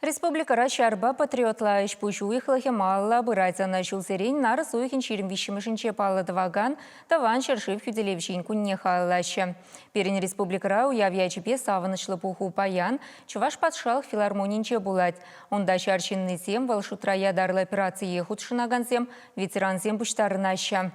Республикӑра ҫарпа патриотла ӗҫ-пуҫ уйӑхлӑхӗ малалла пырать. Ӑна ҫулсерен нарӑс уйӑхӗн 23-мӗшӗнче паллӑ тӑвакан Тӑван ҫӗршыв хӳтӗлевҫин кунне халаллаҫҫӗ. Пирӗн республикӑра уяв ячӗпе савӑнӑҫлӑ пуху паян Чӑваш патшалӑх филармонинче пулать. Унта ҫар ҫыннисем, вӑл шутра ятарлӑ операцие хутшӑнакансем, ветерансем пуҫтарӑнаҫҫӗ.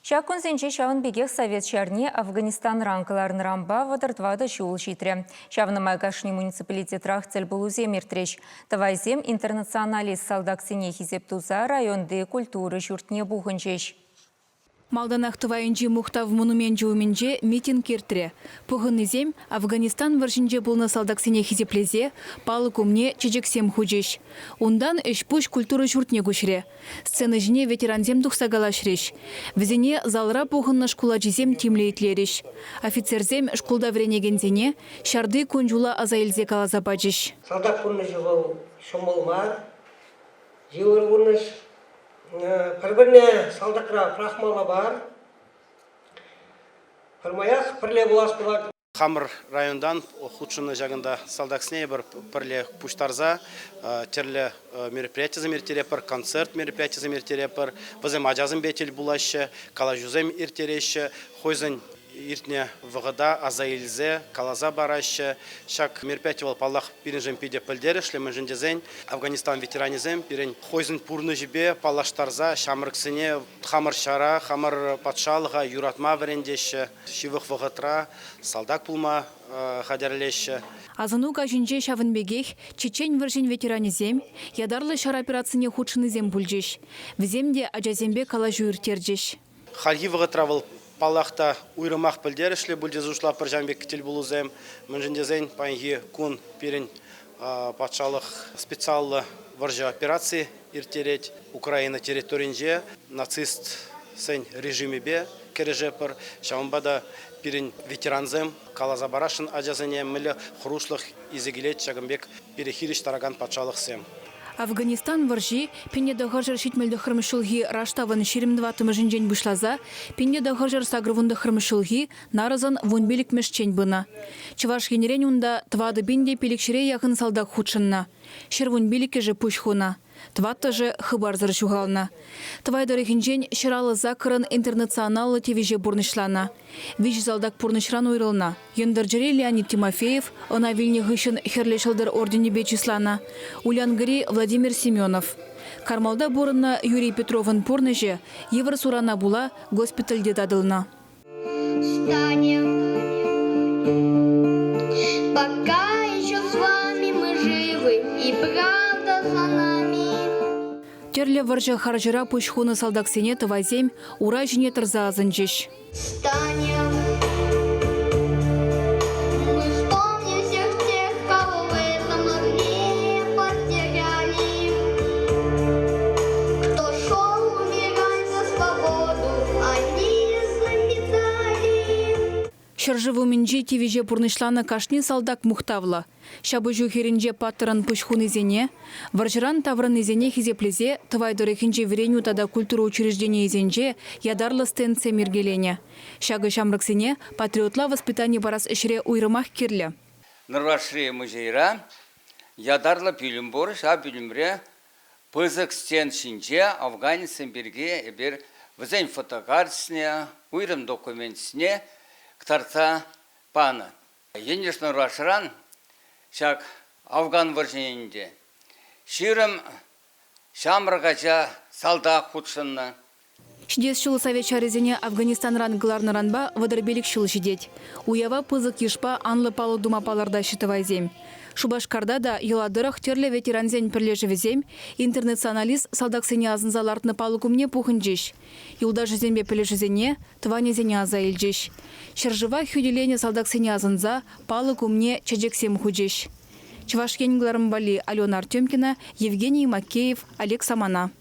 Ҫак кунсенче ҫавӑн пекех Совет ҫарне Афганистанран кӑларнӑранпа 34 ҫул ҫитрӗ. Ҫавна май кашни муниципалитетрах тӗлпулусем иртрӗҫ. Тӑвайсем интернационалист салтаксене хисеп туса районти культура ҫуртне пухӑнчӗҫ. Малтанах Тӑвайӗнчи Мухтав монуменчӗ умӗнче митинг иртрӗ. Пухӑннисем Афганистан вӑрҫинче пулнӑ салтаксене хисеплесе палӑк умне чечексем хучӗҫ. Унтан ӗҫ-пуҫ культура ҫуртне куҫрӗ. Сцена ҫине ветерансем тухса калаҫрӗҫ. Вӗсене залра пухӑннӑ шкул ачисем тимлӗ итлерӗҫ. Офицерсем шкулта вӗренекенсене ҫарти кун-ҫула аса илсе каласа пачӗҫ. Салтак пурнӑҫӗ вӑл ҫӑмӑл мар, йывӑр пурнӑҫ. Пӗр-пӗрне салтакра пӑрахмалла мар. Пӗрмаях пӗрле пулас пулать. Хамӑр районтан хутшӑннӑ ҫакӑнта салтаксене эпир пӗрле пуҫтарса тӗрлӗ мероприятисем ирттеретпӗр, концерт мероприятисем ирттеретпӗр. Вӗсем ачасемпе тӗл пулаҫҫӗ, калаҫусем ирттереҫҫӗ, хӑйсен иртнӗ вӑхӑта аса илсе каласа параҫҫӗ. Ҫак мероприяти вӑл, паллах, пирӗншӗн питӗ пӗлтерӗшлӗ, мӗншӗн тесен Афганистан ветеранӗсем пирӗн хӑйсен пурнӑҫӗпе паллаштарса ҫамрӑксене хамӑр ҫара, хамӑр патшалӑха юратма вӗрентеҫҫӗ. Ҫывӑх вӑхӑтра салтак пулма хатӗрлеҫҫӗ. Асӑну каҫӗнче ҫавӑн пекех Чечен вӑрҫин ветеранӗсем, ятарлӑ ҫар операцине хутшӑннисем пулчӗҫ. Вӗсем те ачасемпе калаҫу ирттерчӗҫ. Хальхи вӑхӑтра вӑл, паллах та, уйрӑмах пӗлтерӗшлӗ пуль тесе шутлатпӑр ҫавӑн пек тӗлпулусем. Мӗншӗн тесен паянхи кун пирӗн патшалӑх специаллӑ вӑрҫӑ операци ирттерет. Украина территорийӗнче нацистсен режимӗпе кӗрешетпӗр. Ҫавӑнпа та пирӗн ветерансем каласа парасшӑн ачасене мӗнле хӑрушлӑх илсе килет ҫакӑн пек пире хирӗҫ тӑракан патшалӑхсем. Афганистан вӑрҫи 1979 ҫулхи раштавӑн 24-мӗшӗнчен пуҫласа 1989 ҫулхи нарӑсӑн вунпиллӗкмӗшчен пынӑ. Чӑваш Енрен унта тӑватӑ пин те пилӗкҫӗре яхӑн салтак хутшӑннӑ. Ҫӗр вунпиллӗкӗшӗ пуҫ хунӑ. Тӑваттӑшӗ хыпарсӑр ҫухалнӑ. Тӑвай тӑрӑхӗнчен 158-ӑн интернационаллӑ тивӗҫе пурнӑҫланӑ. Виҫӗ салтак пурнӑҫран уйрӑлнӑ. Йӑнтӑрчӑри Леонид Тимофеев ӑна вилнӗ хыҫҫӑн Хӗрлӗ Ҫӑлтӑр орденӗпе чысланӑ. Улянкӑри Владимир Семенов. Кармалта пурӑннӑ Юрий Петровӑн пурнӑҫӗ йывӑр сурана пула госпитальте татӑлнӑ. Станем. Пока еще с вами мы живы, и правда за нами. Тӗрлӗ вӑрҫӑ-харҫӑра пуҫ хунӑ салтаксене тӑвайсем ура ҫине тӑрса асӑнчӗҫ. Станем. Мы вспомним всех тех, кого в этом огне потеряли. Кто шел умирать за свободу, они Ҫӗршыв умӗнчи тивӗҫе пурнӑҫланӑ кашни салтак мухтавлӑ. Ҫапӑҫу хирӗнче паттӑрӑн пуҫ хунисене, вӑрҫӑран таврӑннисене хисеплесе Тӑвай тӑрӑхӗнчи вӗренӳ тата культура учрежденийӗсенче ятарлӑ стендсем йӗркеленӗ. Ҫакӑ ҫамрӑксене патриотла воспитани парас ӗҫре уйрӑмах кирлӗ. Нӑрвашри музейра ятарлӑ пӳлӗм пур. Ҫав пӳлӗмре Пысӑк стенд ҫинче афганецсем пирки эпир вӗсен фотокарточне, уйрӑм документсене кӑтартса панӑ. Енӗш Нӑрвашран ҫак Афган вӑрҫинче 20 ҫамрӑк ача салтак хутшӑннӑ. Ҫитес ҫул Совет ҫарӗсене Афганистанран кӑларнӑранпа 35 ҫул ҫитет. Уява пысӑк йышпа анлӑ паллӑ тума палӑртаҫҫӗ тӑвайсем. Шупашкарта та йӑла тӑрӑх тӗрлӗ ветерансен пӗрлешӗвӗсем интернационалист салтаксене асӑнса лартнӑ палӑк умне пухӑнчӗҫ. Юлташӗсемпе пӗлӗшӗсене, тӑванӗсене аса илчӗҫ. Ҫӗршыва хӳтӗленӗ салтаксене асӑнса палӑк умне чечексем хучӗҫ. Чӑваш Ен кӑларӑм валли Алена Артемкина, Евгений Макеев, Олег Самана.